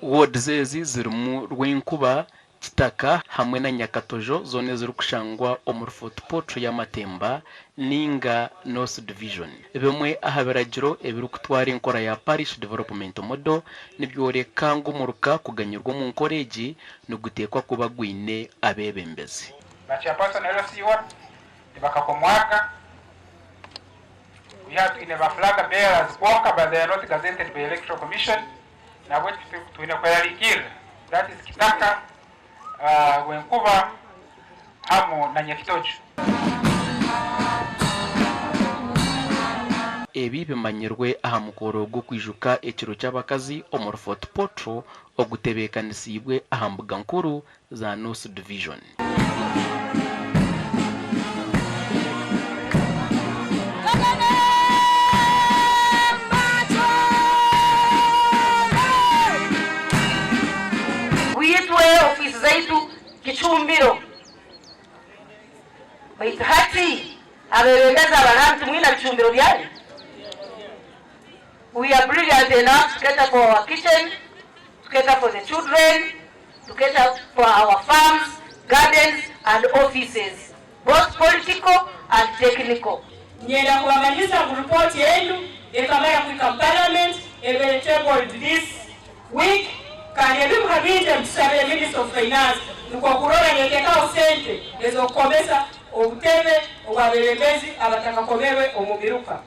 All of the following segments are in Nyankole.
Wards ezi zirimu Rwenkuba, Kitaka hamwe na Nyakatojo zoona ezirikushangwa omuri Fort Portal y'amatemba ninga North Division. Bimwe aha biragiro ebirikutwara enkora ya Parish Development Model nibyoreka ngu omuruka kuganyirwa omu nkora egi niguteekwa kuba gwine abeebembezi. Ba chairperson LC1 tibakakomwaga. We have twine ba flag bearers kwonka but they are not gazetted by electoral commission nabwe twine kwerarikirira that is Kitaka, Rwenkuba hamu na Nyakitojo. Ebi bimanyirwe aha mukoro gw'okwijuka ekiro ky'abakazi omuri Fort Portal ogutebeekanisiibwe aha mbuga nkuru za North Division. Bwitwe ofiisi zaitu kicumbiro baitu hati abebembezi abarabi timwina bicumbiro byanyu? We are brilliant enough to cater for our kitchen, to cater for the children, to cater for our farms, gardens and offices, both political and technical. Niinyenda kubamanyisa ngu ripooti enu ekamara kuhika mu Parliament, ebaire tabled this week kandi ebimu ha bintu ebi tusabire Minister of Finance nukwo kurora neteekaho sente ez'okukomesa obutebe obw'abebembezi abatakakomerwe omu miruka.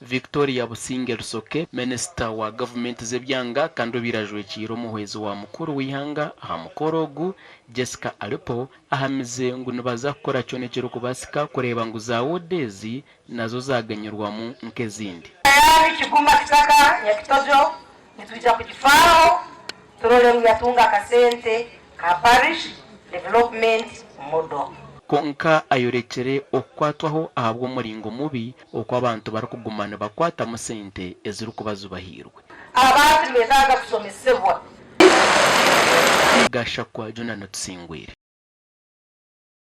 Victoria Businge Rusoke, Minisita wa gavumenti z'ebyanga kandi obaire ajwekiire omuhwezi wa mukuru w'eihanga aha mukoro ogu, Jessica Alupo ahamize ngu nibaza kukora kyona ekirikubaasika kureeba ngu za woodi ezi nazo zaaganyirwamu nk'ezindi. Tayari Kiguma Kitaka Nyakitojo nitwija kugifaaho turore ngu yatunga akasente ka Parish Development Model. Kwonka ayorekire okukwatwaho ahabw'omuringo mubi oku abantu barikuguma nibakwatamu sente ezirikuba zibahairwe. Abantu nibetaaga kushomesebwa. Gashakwa Jonah Tusingwire.